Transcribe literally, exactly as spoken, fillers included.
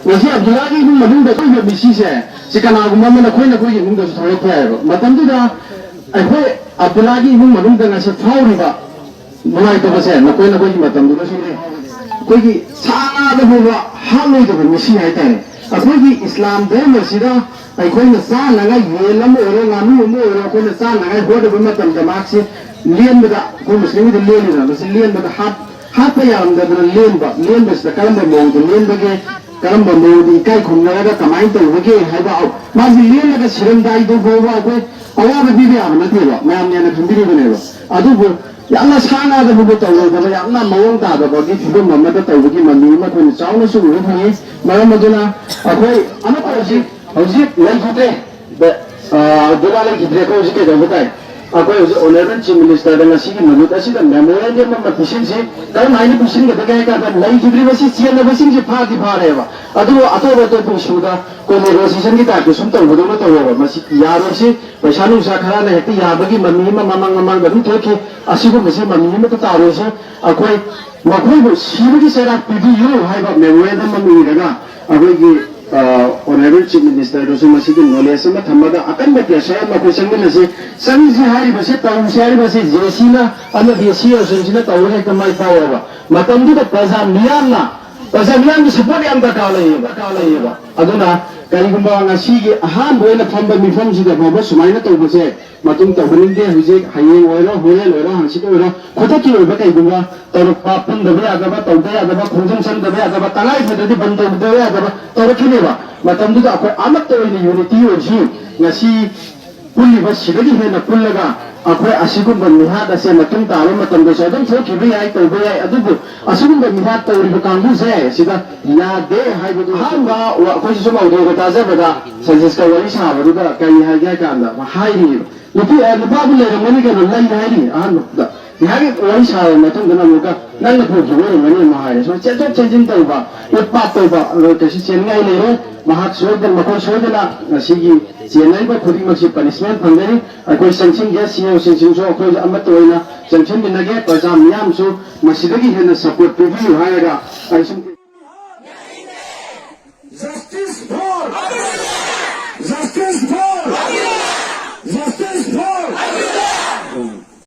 ꯉꯁꯤ ꯑꯕꯗꯨꯜꯂꯥꯒꯤ ꯏꯃꯨꯡ ꯃꯅꯨꯡꯗ ꯊꯣꯛꯏꯕ ꯃꯤꯁꯤꯁꯦ, ꯁꯤ ꯀꯅꯥꯒꯨꯝꯕ ꯑꯃ ꯅꯈꯣꯏ ꯅꯈꯣꯏꯒꯤ ꯏꯃꯨꯡꯗꯁꯨ ꯊꯣꯛꯂꯛꯄ ꯌꯥꯏꯑꯕ꯫ ꯃꯇꯝꯗꯨꯗ ꯑꯩꯈꯣꯏ ꯑꯕꯗꯨꯜꯂꯥꯒꯤ ꯏꯃꯨꯡ ꯃꯅꯨꯡꯗ ꯉꯁꯤ ꯐꯥꯎꯔꯤꯕ ꯅꯨꯡꯉꯥꯏꯇꯕꯁꯦ ꯅꯈꯣꯏ ꯅꯈꯣꯏꯒꯤ ꯃꯇꯝꯗꯨꯗꯁꯨꯅꯦ, ꯑꯩꯈꯣꯏꯒꯤ ꯁꯥ ꯉꯥꯗ ꯐꯥꯎꯕ ꯍꯥꯠꯂꯣꯏꯗꯕ ꯃꯤꯁꯤ ꯍꯥꯏꯇꯥꯔꯦ꯫ ꯑꯩꯈꯣꯏꯒꯤ ꯏꯁꯂꯥꯝ ꯙꯔꯃꯁꯤꯗ ꯑꯩꯈꯣꯏꯅ ꯆꯥꯅꯉꯥꯏ ꯌꯦꯟ ꯑꯃ ꯑꯣꯏꯔꯣ, ꯉꯥꯅꯨ ꯑꯃ ꯑꯣꯏꯔꯣ, ꯑꯩꯈꯣꯏꯅ ꯆꯥꯅꯉꯥꯏ ꯍꯣꯠꯅꯕ ꯃꯇꯝꯗ ꯃꯍꯥꯛꯁꯤ ꯂꯦꯟꯕꯗ, ꯑꯩꯈꯣꯏ ꯃꯨꯁꯂꯤꯝꯒꯤꯗ ꯂꯦꯜꯂꯤꯗꯅ, ꯃꯁꯤ ꯂꯦꯟꯕꯗ ꯍꯥꯠ-, ꯍꯥꯠꯄ ꯌꯥꯔꯝꯗꯗꯅ ꯂꯦꯟꯕ, ꯂꯦꯟꯕꯁꯤꯗ ꯀꯔꯝꯕ ꯃꯑꯣꯡꯗ ꯂꯦꯟꯕꯒꯦ, ꯀꯔꯝꯕ ꯃꯑꯣꯡꯗ ꯏꯀꯥꯏ ꯈꯨꯝꯅꯔꯒ ꯀꯃꯥꯏꯅ ꯇꯧꯕꯒꯦ ꯍꯥꯏꯕ, ꯃꯥꯁꯤ ꯂꯦꯜꯂꯒ ꯁꯤꯔꯝꯗꯥꯏꯗꯨ ꯐꯥꯎꯕ ꯑꯩꯈꯣꯏ ꯑꯋꯥꯕ ꯄꯤꯕ ꯌꯥꯕ ꯅꯠꯇꯦꯕ, ꯃꯌꯥꯝꯅ ꯍꯦꯟꯅ ꯈꯟꯕꯤꯔꯤꯕꯅꯦꯕ꯫ ꯑꯗꯨꯕꯨ ꯌꯥꯝꯅ ꯁꯥ ꯉꯥꯗ ꯐꯥꯎꯕ ꯇꯧꯔꯣꯏꯗꯕ, ꯌꯥꯝꯅ ꯃꯑꯣꯡ ꯇꯥꯗꯕꯒꯤ ꯐꯤꯕꯝ ꯑꯃꯗ ꯇꯧꯕꯒꯤ ꯃꯃꯤ ꯑꯃ ꯑꯩꯈꯣꯏꯅ ꯆꯥꯎꯅꯁꯨ ꯎꯕ ꯐꯪꯉꯤ꯫ ꯃꯔꯝ ꯑꯗꯨꯅ ꯑꯩꯈꯣꯏ ꯑꯃꯠꯇ ꯍꯧꯖꯤꯛ, ꯍꯧꯖꯤꯛ ꯂꯩꯈꯤꯗ꯭ꯔꯦ꯫ ꯕ-, ꯑ, ꯕꯦꯔꯥ ꯂꯩꯈꯤꯗ꯭ꯔꯦ꯫ ꯑꯩꯈꯣꯏ ꯍꯧꯖꯤꯛ ꯀꯩꯗꯧꯕ ꯇꯥꯏ? ꯑꯩꯈꯣꯏ ꯍꯧꯖꯤꯛ Honourable Chief Minister ꯗ ꯉꯁꯤꯒꯤ ꯅꯨꯃꯤꯠ ꯑꯁꯤꯗ memorandum ꯑꯃ ꯄꯤꯁꯤꯟꯁꯤ꯫ ꯀꯔꯝ ꯍꯥꯏꯅ ꯄꯤꯁꯤꯟꯒꯗꯒꯦ ꯍꯥꯏ ꯀꯥꯟꯗ, ꯂꯩꯈꯤꯗ꯭ꯔꯤꯕꯁꯤ ꯆꯦꯟꯅꯕꯁꯤꯡꯁꯤ ꯐꯥꯗꯤ ꯐꯥꯔꯦꯕ, ꯑꯗꯨꯕꯨ ꯑꯇꯣꯞ ꯑꯇꯣꯞꯄ issue ꯗ ꯑꯩꯈꯣꯏ negotiation ꯒꯤ type ꯇ ꯁꯨꯝ ꯇꯧꯕꯗꯧꯅ ꯇꯧꯔꯦꯕ꯫ ꯃꯁꯤ ꯌꯥꯔꯣꯏꯁꯤ꯫ ꯄꯩꯁꯥ ꯅꯨꯡꯁꯥ ꯈꯔꯅ ꯍꯦꯛꯇ ꯌꯥꯕꯒꯤ ꯃꯃꯤ ꯑꯃ ꯃꯃꯥꯡ ꯃꯃꯥꯡꯗ ꯑꯗꯨꯝ ꯊꯣꯛꯈꯤ꯫ ꯑꯁꯤꯒꯨꯝꯕꯁꯤ ꯃꯃꯤ ꯑꯃꯠꯇ ꯇꯥꯔꯣꯏꯁꯤ꯫ ꯑꯩꯈꯣꯏ ꯃꯈꯣꯏꯕꯨ ꯁꯤꯕꯒꯤ ꯆꯩꯔꯥꯛ ꯄꯤꯕꯤꯌꯨ ꯍꯥꯏꯕ memorandum ꯑꯃ ꯏꯔꯒ, ꯑꯩꯈꯣꯏꯒꯤ, ꯑ, Honourable Chief Minister ꯗꯁꯨ ꯃꯁꯤꯒꯤ knowledge ꯑꯃ ꯊꯝꯃꯒ ꯑꯀꯟꯕ pressure ꯑꯃ ꯑꯩꯈꯣꯏ ꯆꯪꯃꯤꯟꯅꯁꯤ꯫ ꯆꯪꯁꯤ ꯍꯥꯏꯔꯤꯕꯁꯤ, ꯇꯧꯁꯤ ꯍꯥꯏꯔꯤꯕꯁꯤ, ꯖꯦ ꯁꯤꯅ ꯑꯃꯗꯤ ꯁꯤ ꯑꯣꯏꯔꯁꯨ ꯁꯤꯅ ꯇꯧꯔꯒ ꯍꯦꯛꯇ ꯃꯥꯏ ꯄꯥꯛꯑꯣꯏꯕ꯫ ꯃꯇꯝꯗꯨꯗ ꯄ꯭ꯔꯖꯥ ꯃꯤꯌꯥꯝꯅ, ꯄ꯭ꯔꯖꯥ ꯃꯤꯌꯥꯝꯒꯤ support ꯌꯥꯝ ꯗꯔꯀꯥꯔ ꯂꯩꯌꯦꯕ, ꯗꯔꯀꯥꯔ ꯂꯩꯌꯦꯕ꯫ ꯑꯗꯨꯅ ꯀꯔꯤꯒꯨꯝꯕ ꯉꯁꯤꯒꯤ ꯑꯍꯥꯟꯕ ꯑꯣꯏꯅ ꯐꯝꯕ ꯃꯤꯐꯝꯁꯤꯗ ꯐꯥꯎꯕ ꯁꯨꯃꯥꯏꯅ ꯇꯧꯕꯁꯦ ꯃꯇꯨꯡ ꯇꯧꯍꯟꯅꯤꯡꯗꯦ꯫ ꯍꯧꯖꯤꯛ, ꯍꯌꯦꯡ ꯑꯣꯏꯔꯣ, ꯍꯣꯔꯦꯟ ꯑꯣꯏꯔꯣ, ꯍꯪꯆꯤꯠ ꯑꯣꯏꯔꯣ, ꯈꯨꯗꯛꯀꯤ ꯑꯣꯏꯕ ꯀꯩꯒꯨꯝꯕ ꯇꯧꯔꯛꯄ, ꯄꯨꯟꯗꯕ ꯌꯥꯗꯕ, ꯇꯧꯗ ꯌꯥꯗꯕ, ꯈꯣꯡꯖꯪ ꯆꯪꯗꯕ ꯌꯥꯗꯕ, ꯇꯉꯥꯏ ꯐꯗ꯭ꯔꯗꯤ ꯕꯟ ꯇꯧꯗꯕ ꯌꯥꯗꯕ ꯇꯧꯔꯛꯈꯤꯅꯦꯕ꯫ ꯃꯇꯝꯗꯨꯗ ꯑꯩꯈꯣꯏ ꯑꯃꯠꯇ ꯑꯣꯏꯅ unity ꯑꯣꯏꯁꯤ꯫ ꯉꯁꯤ ꯄꯨꯜꯂꯤꯕ ꯁꯤꯗꯒꯤ ꯍꯦꯟꯅ ꯄꯨꯜꯂꯒ ꯑꯩꯈꯣꯏ ꯑꯁꯤꯒꯨꯝꯕ ꯃꯤꯍꯥꯠ ꯑꯁꯦ ꯃꯇꯨꯡ ꯇꯥꯕ ꯃꯇꯝꯗꯁꯨ ꯑꯗꯨꯝ ꯊꯣꯛꯈꯤꯕ ꯌꯥꯏ, ꯇꯧꯕ ꯌꯥꯏ꯫ ꯑꯗꯨꯕꯨ ꯑꯁꯤꯒꯨꯝꯕ ꯃꯤꯍꯥꯠ ꯇꯧꯔꯤꯕ ꯀꯥꯡꯕꯨꯁꯦ ꯁꯤꯗ ꯌꯥꯗꯦ ꯍꯥꯏꯕꯗꯨ ꯑꯍꯥꯟꯕ ꯋꯥ-, ꯑꯩꯈꯣꯏꯁꯨ ꯁꯨꯝ ꯑꯧꯗꯦꯗ ꯇꯥꯖꯕꯗ ꯁꯟꯖꯤꯁꯀ ꯋꯥꯔꯤ ꯁꯥꯕꯗꯨꯗ ꯀꯔꯤ ꯍꯥꯏꯒꯦ ꯍꯥꯏ ꯀꯥꯟꯗ ꯍꯥꯏꯔꯤꯑꯕ, "ꯅꯨꯄꯤ, ꯑ, ꯅꯨꯄꯥꯕꯨ ꯂꯩꯔꯝꯒꯅꯤ ꯀꯩꯅꯣ, ꯂꯩ" ꯍꯥꯏꯔꯤ ꯑꯍꯥꯟꯕꯗ꯫ ꯉꯥꯏꯍꯥꯛ ꯋꯥꯔꯤ ꯁꯥꯔꯕ ꯃꯇꯨꯡꯗꯅ ꯑꯃꯨꯛꯀ, "ꯅꯪꯅ ꯄꯨꯈꯤꯕ ꯑꯣꯏꯔꯝꯒꯅꯤ" ꯑꯃꯨꯛ ꯍꯥꯏꯔꯦ꯫ ꯁꯨꯃꯥꯏꯅ ꯆꯦꯟꯊꯣꯛ ꯆꯦꯟꯁꯤꯟ ꯇꯧꯕ, ꯎꯠꯄꯥꯠ ꯇꯧꯕ, ꯑꯗꯣ ꯀꯩꯁꯨ ꯆꯦꯟꯅꯤꯡꯉꯥꯏ ꯂꯩꯔꯣꯏ꯫ ꯃꯍꯥꯛ ꯁꯣꯏꯗꯅ, ꯃꯈꯣꯏ ꯁꯣꯏꯗꯅ ꯉꯁꯤꯒꯤ ꯆꯦꯟꯅꯔꯤꯕ ꯈꯨꯗꯤꯡꯃꯛꯁꯤ punishment ꯐꯪꯒꯅꯤ꯫ ꯑꯩꯈꯣꯏ ꯆꯪꯁꯤꯟꯒꯦ, ꯁꯤ ꯏ ꯑꯣꯁꯤꯡꯁꯤꯁꯨ ꯑꯩꯈꯣꯏ ꯑꯃꯠꯇ ꯑꯣꯏꯅ ꯆꯪꯁꯤꯟꯃꯤꯟꯅꯒꯦ꯫ ꯄ꯭ꯔꯖꯥ ꯃꯤꯌꯥꯝꯁꯨ ꯃꯁꯤꯗꯒꯤ ꯍꯦꯟꯅ support ꯄꯤꯕꯤꯌꯨ ꯍꯥꯏꯔꯒ ꯑꯩ ꯁꯨꯝ